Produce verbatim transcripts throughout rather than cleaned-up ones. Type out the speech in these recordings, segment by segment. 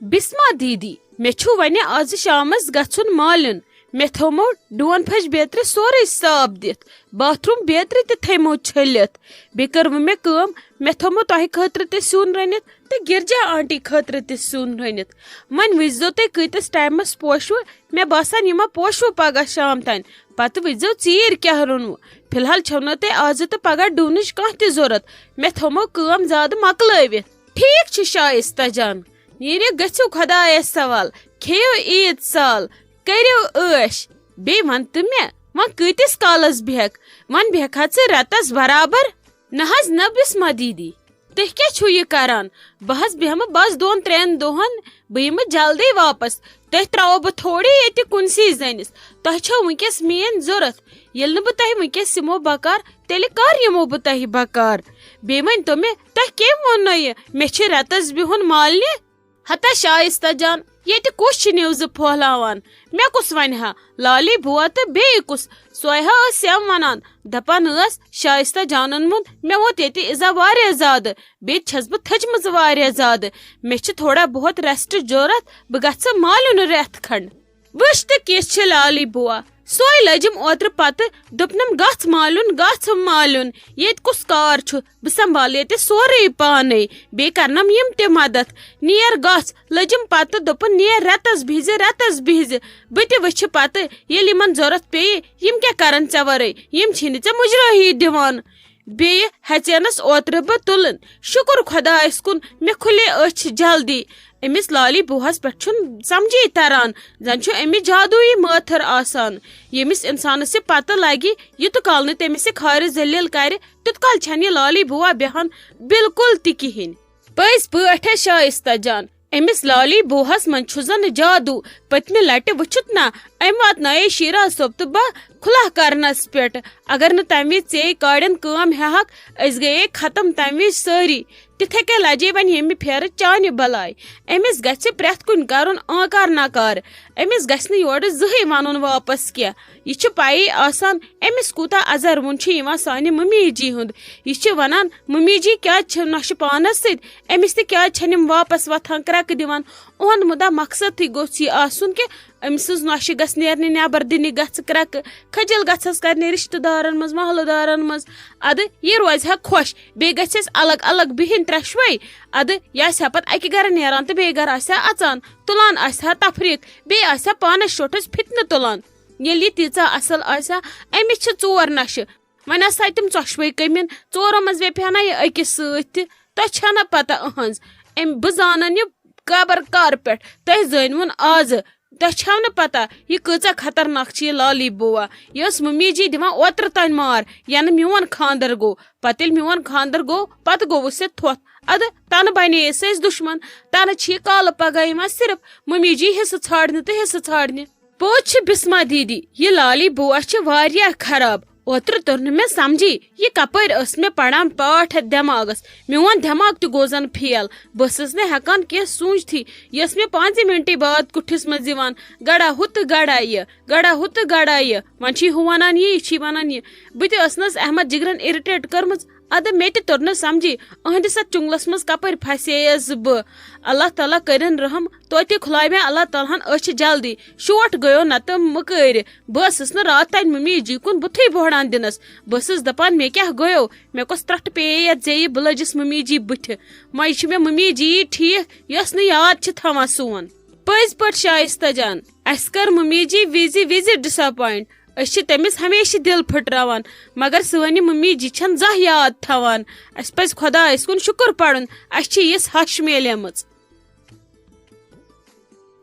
بسمہ دیدی، مےٚ چھُ وۄنہِ آز شامس گژھُن مالیُن۔ مےٚ تھومو ڈون پھش بیترِ سورُے صاف دِتھ، باتھ روم بیترِ تہِ تھٲیمو چھٔلِتھ۔ بیٚیہِ کٔروٕ مےٚ کٲم، مےٚ تھومو تۄہہِ خٲطرٕ تہِ سیُن رٔنِتھ تہٕ گرجا آنٹی خٲطرٕ تہِ سیُن رٔنِتھ۔ وۄنۍ وٕچھزیو تُہۍ کۭتِس ٹایمس پوشوٕ، مےٚ باسان یِم ما پوشوٕ پگاہ شام تام۔ پتہٕ وٕچھزیو ژیٖرۍ کیٛاہ روٚنوٕ۔ فی الحال چھو نہٕ تۄہہِ آزٕ تہٕ پگاہ ڈونٕچ کانٛہہ تہِ ضروٗرت۔ مےٚ تھومو کٲم زیادٕ مۄکلٲوِتھ۔ ٹھیٖک چھُ شایستہ جان، نیٖرِو گٔژھِو خۄدایس سوال، کھیٚیِو عیٖد سال، کٔرِو عٲش۔ بیٚیہِ وَن تہٕ مےٚ، وۄنۍ کۭتِس کالس بیٚہکھ؟ وۄنۍ بیٚہکھا ژٕ رٮ۪تس برابر؟ نہ حظ نہ بسمہ دیدی، تُہۍ کیٛاہ چھِو یہِ کران؟ بہٕ حظ بیٚہمہٕ بس دۄن ترٛٮ۪ن دۄہن، بہٕ یِمہٕ جلدی واپس۔ تۄہہِ ترٛاوو بہٕ تھوڑی ییٚتہِ کُنسٕے زٔنِس۔ تۄہہِ چھو وٕنکیٚس میٲنۍ ضوٚرتھ۔ ییٚلہِ نہٕ بہٕ تۄہہِ وٕنکیٚس یِمو بکار، تیٚلہِ کر یِمو بہٕ تۄہہِ بکار؟ بیٚیہِ ؤنۍ تو مےٚ، تۄہہِ کٔمۍ ووٚننو یہِ مےٚ چھِ رٮ۪تس بِہُن مالنہِ؟ ہتا شایستہ جان، ییٚتہِ کُس چھِ نِوزٕ پھۄہلاوان؟ مےٚ کُس ونہِ ہا؟ لالی بوا تہٕ بیٚیہِ کُس؟ سۄے ہا ٲس سیم ونان، دپان ٲس، شایستہ جانن ووٚن، مےٚ ووت ییٚتہِ اِزا واریاہ زیادٕ، بیٚیہِ چھس بہٕ تھٔچمٕژ واریاہ زیادٕ۔ مےٚ چھِ تھوڑا بہت ریسٹ ضوٚرتھ، بہٕ گژھٕ مالیُن رٮ۪تھ کھنڈ۔ وٕچھ تہٕ کِژھ چھِ لالی بوا، سۄے لٔجِم اوترٕ پتہٕ، دوٚپنم، گژھ مالیُن، گژھ مالیُن، ییٚتہِ کُس کار چھُ؟ بہٕ سنبھالہٕ ییٚتہِ سورُے پانے، بیٚیہِ کرنم یِم تہِ مدد۔ نیر گژھ، لٔجِم پتہٕ دوٚپُن، نیر رٮ۪تس بِہزِ، رٮ۪تس بِہزِ۔ بہٕ تہِ وٕچھِ پتہٕ، ییٚلہِ یِمن ضوٚرتھ پیٚیہِ، یِم کیٛاہ کرن ژےٚ ورٲے؟ یِم چھِنہٕ ژےٚ مُجرٲہی دِوان۔ بیٚیہِ ہٮ۪ژینس اوترٕ بہٕ تُلٕنۍ۔ شُکُر خۄدایس کُن، مےٚ کھُلے أچھ جلدی۔ أمِس لالی بوہس پٮ۪ٹھ چھُنہٕ سمجھی تران، زن چھُ أمِس جادویی مٲتھٕر آسان۔ ییٚمِس انسانس یہِ پتہ لگہِ، یوٗتاہ کال نہٕ تٔمِس یہِ خارِ ذلیل کرِ، تیوٗت کال چھنہٕ یہِ لالی بوا بیہان بالکل تہِ کِہینۍ۔ پٔزۍ پٲٹھۍ ہے شایستہ جان، أمِس لالی بوہس منٛز چھُ زن جادو۔ پٔتمہِ لٹہِ وُچھُتھ نا، أمۍ واتنایے شیراز صٲب تہٕ بہٕ کھُلہ کرنس پٮ۪ٹھ۔ اگر نہٕ تمہِ وِزِ ژیٚے کاڑٮ۪ن کٲم ہٮ۪ہکھ، أسۍ گٔیے ختم تمہِ وِزِ سٲری۔ تِتھے کٔنۍ لجے وۄنۍ ییٚمہِ پھیرٕ چانہِ بلاے۔ أمِس گژھِ پرٛٮ۪تھ کُنہِ کرُن آنکار ناکار۔ أمِس گژھِ نہٕ یورٕ زٕہٕے ونُن واپس کینٛہہ۔ یہِ چھُ پیی آسان، أمِس کوٗتاہ ازر وُن چھُ یِوان سانہِ ممی جی ہُنٛد۔ یہِ چھِ ونان، ممی جی کیٛازِ چھِ نۄشہِ پانس سۭتۍ؟ أمِس تہِ کیٛازِ چھَنہٕ یِم واپس وۄتھان کرٛٮ۪کہٕ دِوان؟ اُہُنٛد مُدا مقصدٕے گوٚژھ یہِ آسُن کہِ أمۍ سٕنٛز نۄشہِ گژھِ نیرنہِ نٮ۪بر، دِنہِ گژھِ کرٛٮ۪کہٕ، خٔجل گژھٮ۪س کرنہِ رشتہٕ دارن منٛز، محلہٕ دارن منٛز۔ ادٕ یہِ روزِ ہا خۄش، بیٚیہِ گژھِ اَسہِ الگ الگ بِہِنۍ ترٛٮ۪شوَے۔ ادٕ یہِ آسہِ ہا پتہٕ اَکہِ گرٕ نیران تہٕ بیٚیہِ گرٕ آسہِ ہا اژان، تُلان آسہِ ہا تفریٖق، بیٚیہِ آسہِ ہا پانس شوٹھس فتنہٕ تُلان۔ ییٚلہِ یہِ تیٖژاہ اصل آسہِ ہا، أمِس چھِ ژور نۄشہِ، وۄنۍ آسہٕ ہا تِم ژۄشوَے کٔمِن، ژورو منٛز ویپہِ ہا نہ یہِ أکِس سۭتۍ تہِ۔ تۄہہِ چھا نہ پتہ أہنٛز؟ أمۍ، بہٕ زانن یہِ قبر کر پٮ۪ٹھ، تۄہہِ زٲنۍوُن آزٕ۔ تۄہہِ چھو نہٕ پتہ یہِ کۭژاہ خطرناک چھِ یہِ لالی بوا۔ یہِ ٲس ممی جی دِوان اوترٕ تام مار، ینہٕ میون خانٛدر گوٚو۔ پتہٕ ییٚلہِ میون خانٛدر گوٚو، پتہٕ گوٚوُس یہِ تھوٚتھ۔ ادٕ تنہٕ بنے أسۍ أسۍ دُشمن۔ تنہٕ چھِ یہِ کالہٕ پگاہ یِوان صرف ممی جی حصہٕ ژھانڈنہِ تہٕ حصہٕ ژھانڈنہِ۔ پوٚز چھِ بسمہ دیدی، یہِ لالی بوا چھِ واریاہ خراب۔ اوترٕ توٚر نہٕ مےٚ سمجھی، یہِ کپٲرۍ ٲس مےٚ پران پاٹھ ہٮ۪تھ دٮ۪ماغس۔ میون دٮ۪ماغ تہِ گوٚو زن فیل۔ بہٕ ٲسٕس نہٕ ہٮ۪کان کینٛہہ سوٗنچتھٕے۔ یہِ ٲس مےٚ پانٛژِ منٹی بعد کُٹھِس منٛز یِوان، گڑا ہُہ تہٕ گڑا یہِ، گڑا ہُہ تہٕ گڑا یہِ۔ وۄنۍ چھِ ہُہ ونان یہِ، یہِ چھِ ونان یہِ۔ بہٕ تہِ ٲسنس احمد جگرن اِرِٹیٹ کٔرمٕژ۔ ادٕ مےٚ تہِ توٚر نہٕ سمجھی، أہنٛدِس اتھ چُنگلس منٛز کپٲرۍ پھسییس بہٕ۔ اللہ تعالیٰ کٔرِن رحم، توتہِ کھُلایہِ مےٚ اللہ تعالیٰ ہن أچھ جلدی۔ شوٹھ گٔیو نتہٕ مہٕ کٔرۍ۔ بہٕ ٲسٕس نہٕ راتھ تانۍ ممی جی کُن بُتھٕے بوہڑان دِنس۔ بہٕ ٲسٕس دپان، مےٚ کیٛاہ گوٚیو؟ مےٚ کۄس ترٹھ پیٚیے یتھ زیٚیہِ بہٕ لٔجِس ممی جی بُتھِ۔ وۄنۍ چھِ مےٚ ممی جی یی ٹھیٖک، یۄس نہٕ یاد چھِ تھاوان سون۔ پٔزۍ پٲٹھۍ شایستہ جان، اسہِ کٔر ممی جی وِزِ وِزِ ڈساپوینٹ۔ أسۍ چھِ تٔمِس ہمیشہِ دِل پھٕٹراوان، مگر سٲنۍ یہِ ممی جی چھَنہٕ زانٛہہ یاد تھاوان۔ اَسہِ پَزِ خۄدایَس کُن شُکُر پَرُن، اَسہِ چھِ یِژھ ہَش میلیمٕژ۔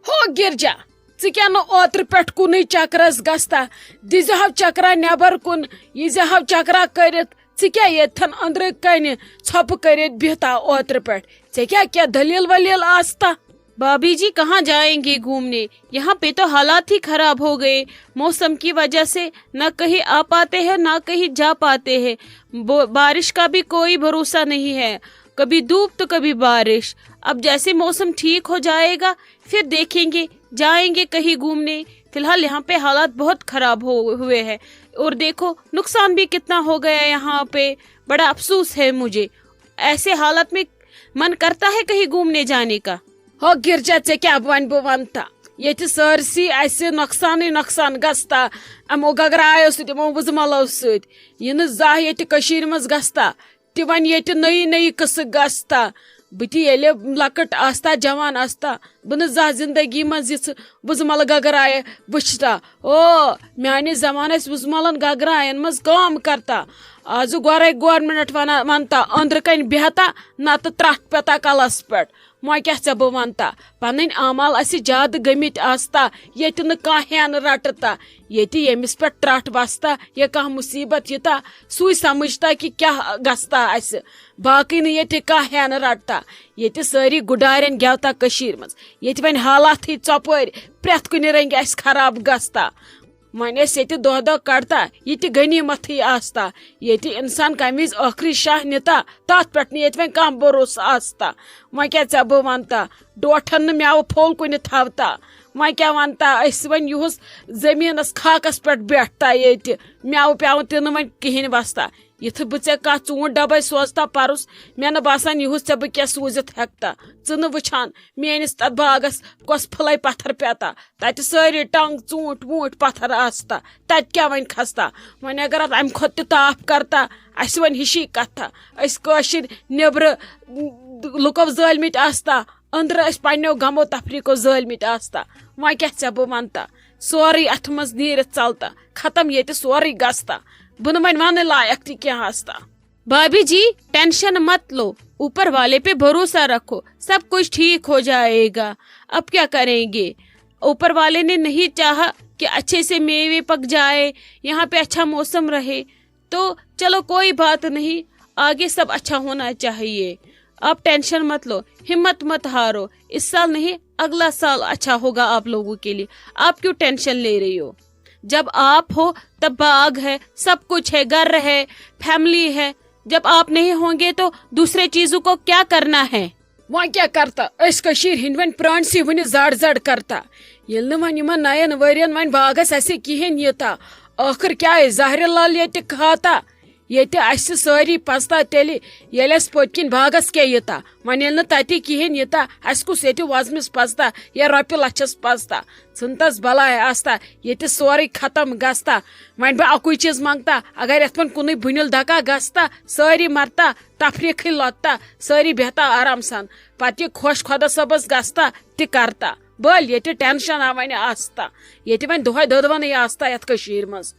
ہو گِرجا، ژٕ کیٛاہ نہٕ اوترٕ پٮ۪ٹھ کُنُے چکرس گژھتا؟ دِزِ ہاو چکرا نٮ۪بر کُن، ییٖزِ ہاو چکرا کٔرِتھ۔ ژٕ کیٛاہ ییٚتھٮ۪ن أنٛدرٕ کنہِ ژھۄپہٕ کٔرِتھ بِہتا اوترٕ پٮ۪ٹھ؟ ژےٚ کیٛاہ کیٛاہ دٔلیٖل ؤلیٖل آستا؟ بھابھی جی، کہاں جائیں گے گھومنے؟ یہاں پہ تو حالات ہی خراب ہو گئے موسم کی وجہ سے، نہ کہیں آ پاتے ہیں نہ کہیں جا پاتے ہیں۔ بو-، بارش کا بھی کوئی بھروسہ نہیں ہے، کبھی دھوپ تو کبھی بارش۔ اب جیسے موسم ٹھیک ہو جائے گا، پھر دیکھیں گے، جائیں گے کہیں گھومنے۔ فی الحال یہاں پہ حالات بہت خراب ہو-، ہوئے ہیں، اور دیکھو نقصان بھی کتنا ہو گیا یہاں پہ، بڑا افسوس ہے مجھے۔ ایسے حالت میں من کرتا ہے کہیں گھومنے جانے کا۔ ہو گرجا، ژےٚ کیٛاہ وَنہٕ بہٕ وَنہٕ تا؟ ییٚتہِ سٲرسٕے اَسہِ نۄقصانٕے نۄقصان گژھتا، یِمو گگرایو سۭتۍ، یِمو وُزملو سۭتۍ۔ یہِ نہٕ زانٛہہ ییٚتہِ کٔشیٖرِ منٛز گژھتا، تہِ وۄنۍ ییٚتہِ نٔیی نٔیی قٕصہٕ گژھتا۔ بہٕ تہِ ییٚلہِ لۄکٕٹ آستا، جوان آستا، بہٕ نہٕ زانٛہہ زندگی منٛز یِژھ وُزملہٕ گگرایہِ وٕچھتا۔ او، میانہِ زمانہٕ ٲسۍ وُزملن گگراین منٛز کٲم کرتا۔ آزٕ گۄرے گورمنٹ ونان، ونتا أنٛدرٕ کنۍ بیہتا، نتہٕ ترٹھ پیتا کلس پٮ۪ٹھ۔ وۄنۍ کیٛاہ ژےٚ بہٕ ونتا؟ پنٕنۍ اعمال اسہِ زیادٕ گٔمٕتۍ آستا، ییٚتہِ نہٕ کانٛہہ ہینہٕ رٹتا۔ ییٚتہِ ییٚمِس پٮ۪ٹھ ترٹھ وستا یا کانٛہہ مُصیبت یِتا، سُے سمجھتا کہِ کیٛاہ گژھتا اسہِ۔ باقٕے نہٕ ییٚتہِ کانٛہہ ہینہٕ رٹتا۔ ییٚتہِ سٲری گُڈارٮ۪ن گٮ۪وتا کٔشیٖرِ منٛز۔ ییٚتہِ وۄنۍ حالاتھٕے ژۄپٲرۍ، پرٛٮ۪تھ کُنہِ رنگہِ اسہِ خراب گژھتا۔ وۄنۍ ٲسۍ ییٚتہِ دۄہ دۄہ کڑتا، یہِ تہِ غنیٖمتھٕے آستا۔ ییٚتہِ انسان کمہِ وِزِ ٲخری شاہ نِتا، تتھ پٮ۪ٹھ نہٕ ییٚتہِ وۄنۍ کانٛہہ بھروسہٕ آستا۔ وۄنۍ کیٛاہ ژےٚ بہٕ ونتا، ڈوٹھن نہٕ مٮ۪وٕ پھوٚل کُنہِ تھاوتا۔ وۄنۍ کیٛاہ ونتا، أسۍ وۄنۍ یُہُس زٔمیٖنس خاکس پٮ۪ٹھ بیٹھتا ییٚتہِ، مٮ۪وٕ پٮ۪وٕ تہِ نہٕ وۄنۍ کِہیٖنۍ وستا۔ یِتھٕ بہٕ ژےٚ کانٛہہ ژوٗنٛٹھ ڈبے سوزتا پرُس، مےٚ نہٕ باسان یُہُس ژےٚ بہٕ کیٛاہ سوٗزِتھ ہٮ۪کتا۔ ژٕ نہٕ وٕچھان میٲنِس تتھ باغس کۄس پھٕلے پتھر پیتا۔ تتہِ سٲری ٹنٛگ، ژوٗنٛٹھۍ ووٗنٛٹھۍ پتھر آستا۔ تتہِ کیٛاہ وۄنۍ کھستا؟ وۄنۍ اگر اتھ امہِ کھۄتہٕ تہِ تاپھ کرتا، اسہِ وۄنۍ ہِشی کتھا۔ أسۍ کٲشِرۍ نیبرٕ لُکو زٲلمٕتۍ آستا، أنٛدرٕ أسۍ پننیو غمو تفریقو زٲلمٕتۍ آستا۔ وۄنۍ کیٛاہ ژےٚ بہٕ ونتا؟ سورُے اتھٕ منٛز نیٖرِتھ ژلتا، ختم ییٚتہِ سورُے گژھتا۔ بہٕ نہٕ وۄنۍ وننہٕ لایق تہِ کینٛہہ آستا۔ भाभी जी, टेंशन मत लो, ऊपर वाले पे भरोसा रखो, सब कुछ ठीक हो जाएगा। अब क्या करेंगे? ऊपर वाले ने नहीं चाहा कि अच्छे से मेवे पक जाए, यहाँ पे अच्छा मौसम रहे, तो चलो कोई बात नहीं, आगे सब अच्छा होना चाहिए। आप टेंशन मत लो, हिम्मत मत हारो, इस साल नहीं अगला साल अच्छा होगा आप लोगों के लिए। आप क्यों टेंशन ले रही हो? जब आप हो तब बाग है, सब कुछ है, घर है, फैमिली है। जब आप नहीं होंगे तो दूसरे चीजों को क्या करना है? وۄنۍ کیٛاہ کرتا؟ أسۍ کٔشیٖرِ ہٕنٛدۍ وۄنۍ پرٛٲنۍ سی وُنہِ زڑ زڑ کرتا۔ ییٚلہِ نہٕ وۄنۍ یِمن نَین ؤرین وۄنۍ باغس اَسہِ کِہیٖنۍ ییٖتا، ٲخٕر کیٛاہ أسۍ زہرِ لل ییٚتہِ کھاتا؟ ییٚتہِ اَسہِ سٲری پژھتا تیٚلہِ، ییٚلہِ اَسہِ پٔتۍ کِنۍ باغس کیٛاہ ییٖتا؟ وۄنۍ ییٚلہِ نہٕ تَتہِ کِہیٖنۍ ییٖتا، اَسہِ کُس ییٚتہِ وۄزمِس پژھتا یا رۄپیہِ لچھس پژھتا؟ ژھٕنتس بلاے آستا، ییٚتہِ سورُے ختم گژھتا۔ وۄنۍ بہٕ اَکُے چیٖز منٛگتا، اگر یَتھ وۄنۍ کُنُے بُنِل دَکا گژھتا، سٲری مرتا، تفریٖقٕے لۄتتا، سٲری بیٚہتا آرام سان۔ پتہٕ یہِ خۄش خۄدا صٲبس گژھتا تہِ کرتا۔ بٔلۍ ییٚتہِ ٹینشن آ وۄنۍ آستا، ییٚتہِ وۄنۍ دۄہے دۄدوَنٕے آستا یَتھ کٔشیٖرِ منٛز۔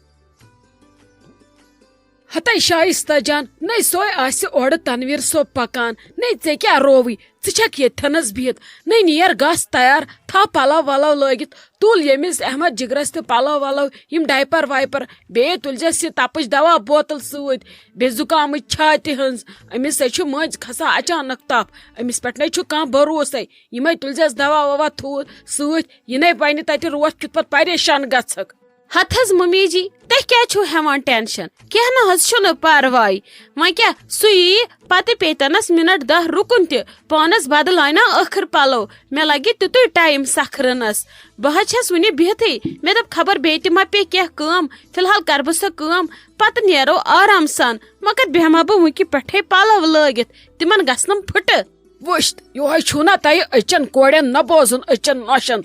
ہتے شایستہ جان، نے سوے آسہِ اورٕ تنویر صٲب پکان، نے ژےٚ کیٛاہ رووٕے؟ ژٕ چھکھ ییٚتھٮ۪نس بِہِتھ، نے نیر گژھ تیار، تھاو پلو ولو لٲگِتھ، تُل ییٚمِس احمد جگرس تہِ پلو ولو، یِم ڈایپر وایپر، بیٚیہِ تُلزٮ۪س یہِ تپٕچ دوا بوتل سۭتۍ، بیٚیہِ زُکامٕچ چھاتہِ ہٕنٛز۔ أمِس ہے چھُ مٔنٛزۍ کھسان اچانک تپھ، أمِس پٮ۪ٹھ نے چھُ کانٛہہ بھروسے۔ یِمے تُلزٮ۪س دوا ووا تھوٗ سۭتۍ، یہِ نے بنہِ تتہِ روتھ کیُتھ پتہٕ پریشان گژھکھ۔ ہتہٕ حظ ممی جی، تُہۍ کیٛازِ چھِو ہٮ۪وان ٹینشن؟ کینٛہہ نہ حظ چھُنہٕ پرواے۔ وۄنۍ کیٛاہ، سُہ یِیہِ پتہٕ پیٚیہِ تنس منٹ دہ رُکُن تہِ، پانس بدلاوِ نا ٲخٕر پلو، مےٚ لگہِ تیُتُے ٹایم سکھرنس۔ بہٕ حظ چھَس وُنہِ بِہتھٕے، مےٚ دوٚپ خبر بیٚیہِ تہِ ما پیٚیہِ کینٛہہ کٲم، فی الحال کرٕ بہٕ سۄ کٲم، پتہٕ نیرو آرام سان۔ مگر بیٚہمہٕ ہا بہٕ وُنکہِ پٮ۪ٹھے پلو لٲگِتھ، تِمن گژھنم پھٕٹہٕ۔ وٕچھ، یِہوٚے چھُو نا تۄہہِ أچھن کورٮ۪ن نہ بوزُن، أچھن نۄشن۔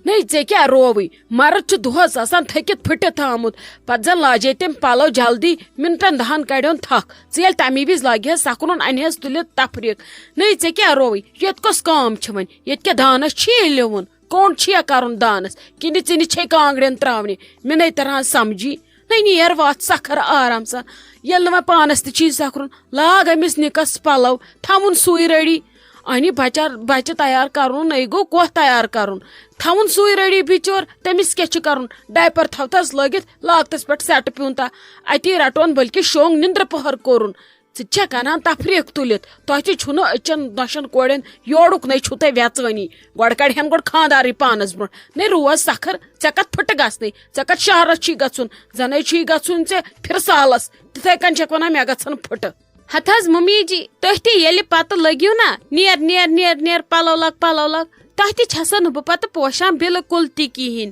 نے، ژےٚ کیٛاہ رووٕے؟ مرد چھُ دۄہس آسان تھٔکِتھ پھٕٹِتھ آمُت، پتہٕ زن لاجے تٔمۍ پلو جلدی، منٹن دہن کڑیون تھکھ۔ ژٕ ییٚلہِ تمی وِزِ لاگہِ ہس سکرُن، انہِ ہس تُلِتھ تفریٖق۔ نے، ژےٚ کیٛاہ رووٕے؟ ییٚتہِ کۄس کٲم چھِ وۄنۍ؟ ییٚتہِ کیٛاہ دانس چھُے لیوُن؟ کوٚنٛڈ چھُیا کرُن دانس؟ کِنہٕ ژِنہِ چھے کانٛگرٮ۪ن تراونہِ؟ مےٚ نے تران سمجھی۔ ہے نیر وتھ سکھر آرام سان۔ ییٚلہِ نہٕ وۄنۍ پانس تہِ چھُے سکھرُن، لاگ أمِس نِکس پلو، تھاوُن سُے رٔڑی۔ اہنی بچہ، بچہ تیار کرُن، نٔے گوٚو کوہ تیار کرُن۔ تھاوُن سُے رٔڑی بِچور، تٔمِس کیٛاہ چھُ کرُن؟ ڈایپر تھاوتس لٲگِتھ، لاگتس پٮ۪ٹھ سٮ۪ٹہٕ پیوٗنتہ۔ اتی رٹون بلکہِ شونگ نِندرٕ پہر کوٚرُن۔ ژٕ تہِ چھکھ انان تفریٖق تُلِتھ؟ تۄہہِ تہِ چھُنہٕ أچھن نۄشن کورٮ۪ن یورُک نے چھُو تۄہہِ وٮ۪ژٲنی۔ گۄڈٕ کڑِہن گۄڈٕ خانٛدارٕے پانس برونٛٹھ۔ نے روز سکھر، ژےٚ کتھ پھٕٹہٕ گژھنٕے؟ ژےٚ کتھ شہرس چھُے گژھُن؟ زنے چھُے گژھُن ژےٚ پھِرسالس۔ تِتھے کٔنۍ چھکھ ونان مےٚ گژھن پھٕٹہٕ۔ ہتہٕ حظ ممی جی، تُہۍ تہِ ییٚلہِ پتہٕ لٔگِو نا، نیر، نیر، نیر، نیر، پلو لگ، پلو لگ، تۄہہِ تہِ چھسو نہٕ بہٕ پتہٕ پوشان بالکل تہِ کِہینۍ۔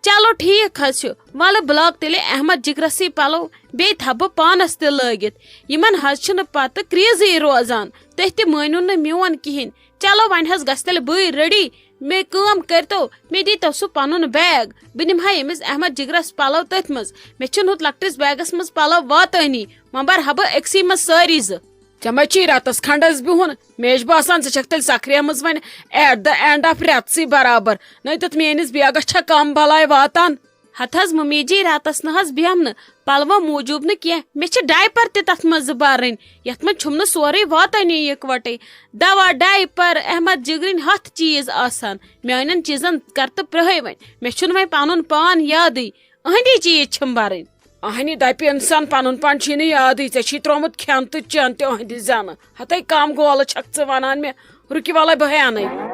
چلو ٹھیک حظ چھُ، ولہٕ بہٕ لاگہٕ تیٚلہِ احمد جگرسٕے پلو، بیٚیہِ تھاوٕ بہٕ پانس تہِ لٲگِتھ۔ یِمن حظ چھُنہٕ پتہٕ کریزٕے روزان، تُہۍ تہِ مٲنِو نہٕ میون کِہینۍ۔ چلو وۄنۍ حظ گژھِ تیٚلہِ بٕے ریڈی۔ مےٚ کٲم کٔرتو، مےٚ دیٖتو سُہ پنُن بیگ، بہٕ نِمہٕ ہا ییٚمِس احمد جگرس پلو تٔتھۍ منٛز۔ مےٚ چھِنہٕ ہُتھ لۄکٹِس بیگس منٛز پلو واتٲنی، وۄنۍ برٕ ہا بہٕ أکسٕے منٛز سٲری زٕ۔ ژےٚ ما چھی رٮ۪تس کھنڈس بِہُن؟ مےٚ چھِ باسان ژٕ چھکھ تیٚلہِ سخریمٕژ وۄنۍ at the end of رٮ۪تسٕے برابر۔ نٔے تتھ میٲنِس بیگس چھا کم بلاے واتان؟ ہتہٕ حظ ممی جی، راتس نہٕ حظ بیٚہم نہٕ، پلوو موٗجوٗب نہٕ کینٛہہ، مےٚ چھِ ڈایپر تہِ تتھ منٛز زٕ برٕنۍ، یتھ منٛز چھُم نہٕ سورُے واتٲنی یکوٹے۔ دوا، ڈایپر، احمد جگرٕنۍ ہتھ چیٖز آسان۔ میانٮ۪ن چیٖزن کر تہٕ پرٛہے وۄنۍ، مےٚ چھُنہٕ وۄنۍ پنُن پان یادٕے، أہنٛدی چیٖز چھِم برٕنۍ۔ اہنی دپہِ انسان پنُن پان چھی نہٕ یادٕے، ژےٚ چھی ترومُت کھٮ۪ن تہٕ چٮ۪ن تہِ أہنٛدِ زنہٕ۔ ہتے کم گولہٕ چھکھ ژٕ ونان مےٚ، رُکہِ ولے بہٕ ہے انَے۔